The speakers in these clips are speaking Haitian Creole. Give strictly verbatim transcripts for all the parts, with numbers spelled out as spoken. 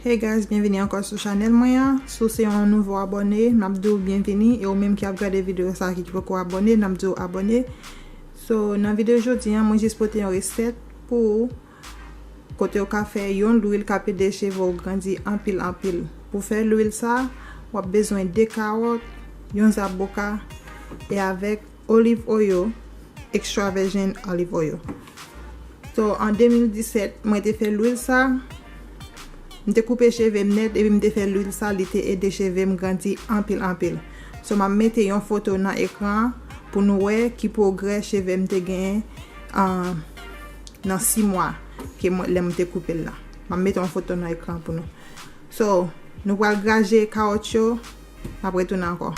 Hey guys, byenvini ankò sou chanèl mwen an. Si w se yon nouvo abòne, m ap di w byenvini. E ou menm ki ap gade videyo sa ki poko abòne, n ap di w abòne. So, nan videyo jodi an, mwen jis pote yon resèt pou ou, kote w ka fè yon lwil k ap ede cheve w grandi anpil, anpil. Pou fè lwil sa, w ap bezwen de kawòt, yon zaboka, e avèk olive oil, extra virgin olive oil. So, an de mil disèt, mwen te fè lwil sa. M te koupe cheve m nèt, epi m te fè lwil sa, li te ede cheve m grandi anpil, anpil. So, m ap mete yon foto nan ekran an pou nou wè ki pwogrè cheve m te genyen, ah, nan sis mwa ke mwen, lè m te koupe l la. M ap mete yon foto nan ekran pou nou. So, nou pral graje kawòt yo, m ap retounen ankò.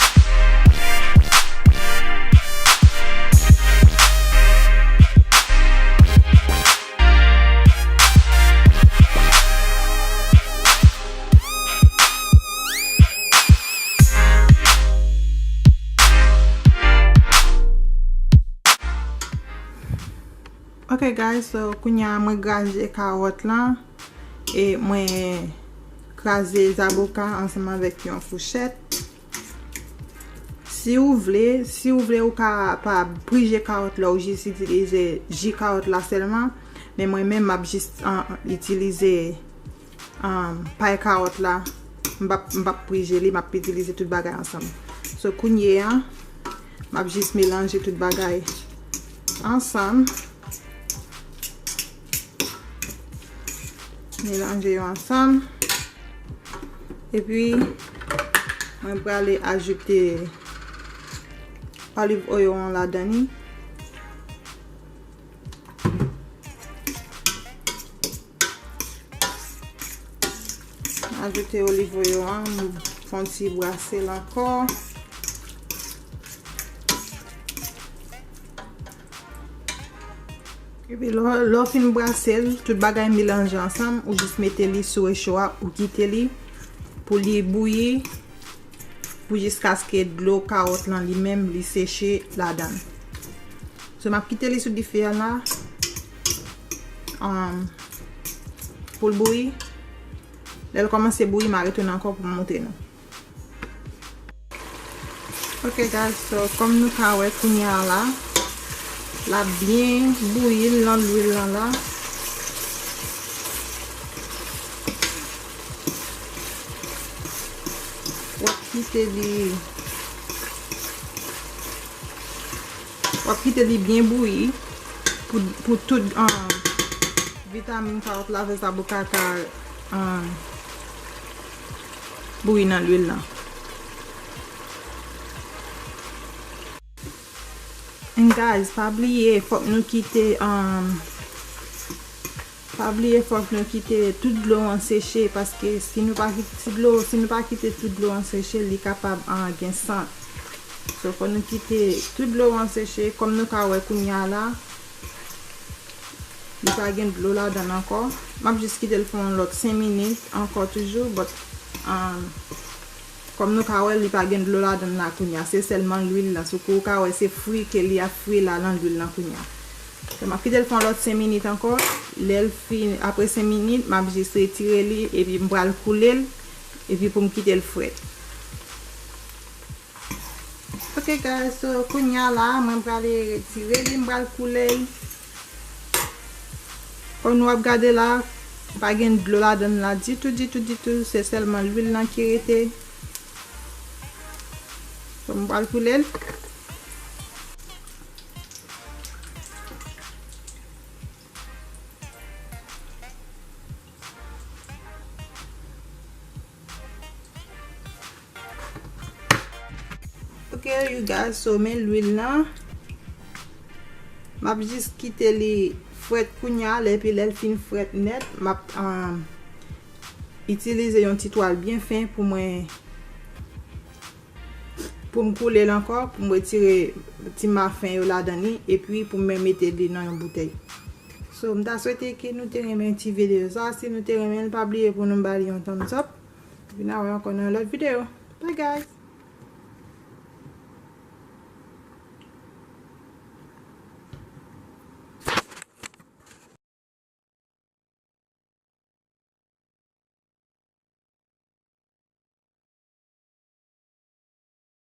Ok guys, so kounye a mwen graje kawòt lan e mwen kraze zaboka ansanm avèk yon fouchèt. Si w vle, si w vle ou ka pa prije kawòt la, ou jis itilize ji kawòt la sèlman, men mwen menm m ap jis, ah, itilize um, pay kawòt la, m p ap, m p ap prije li, m ap itilize tout bagay ansanm. So, kounye a, m ap jis melanje tout bagay ansanm. Melanje yo ansanm. Epi, mwen prale ajoute olive oil an ladan li. Ajoute olive oil an, m fè yon ti brase l ankò. Epi lè, lè w fin brase l, tout bagay melanje ansanm, ou jis mete li sou recho a, ou kite li pou li bouyi. Pou jiskaske dlo kawòt lan li menm li seche ladan l. So, m ap kite li sou dife a la, um, pou l bouyi. Lè l kòmanse bouyi, m a retounen ankò pou m montre nou. Ok guys, so, kòm nou ka wè kounye a la, l ap byen bouyi l nan lwil lan la. W ap kite li, w ap kite li byen bouyi pou, pou tout, ah, vitamin kawòt la avè zaboka ka, ah, bouyi nan lwil lan. And guys, pa bliye, fòk nou kite, um, pa bliye, fòk nou kite tout dlo an seche, paske si nou pa kit-, si dlo, si nou pa kite tout dlo an seche, li kapab, ah, gen sant. So, fòk nou kite tout dlo an seche, kòm nou ka wè kounye a la. Li pa gen dlo ladan l ankò. M ap jis kite l fè yon lòt senk minit ankò toujou, but, um, kòm nou ka wè, li pa gen dlo ladan l la kounye a. Se sèlman lwil lan. Sou kou ou ka wè se fri ke li ap fri la nan lwil lan kounye a. So, m ap kite l fè yon lòt senk minit ankò. Lè l fin, apre senk minit, m ap jis retire li, epi m pral koule l, epi pou m kite l frèt. Ok guys, so kounye a la, mwen prale retire li, m pral koule l. Kòm nou ap gade la, pa gen dlo ladan l la ditou, ditou, ditou, se sèlman lwil lan ki rete. So, m pral koule l. Ok, you guys, so men lwil lan. M ap jis kite li frèt kounye a, epi lè l fin frèt nèt, m ap, um, itilize yon ti twal byen fen pou mwen, pou m koule l ankò, pou m retire ti mafen yo ladan li, epi pou mwen mete li nan yon boutèy. So, m ta swete ke nou te renmen ti videyo sa. Si nou te renmen l, pa bliye pou nou ba li yon thumbs up. Epi n a wè ankò nan yon lòt videyo. Bye, guys!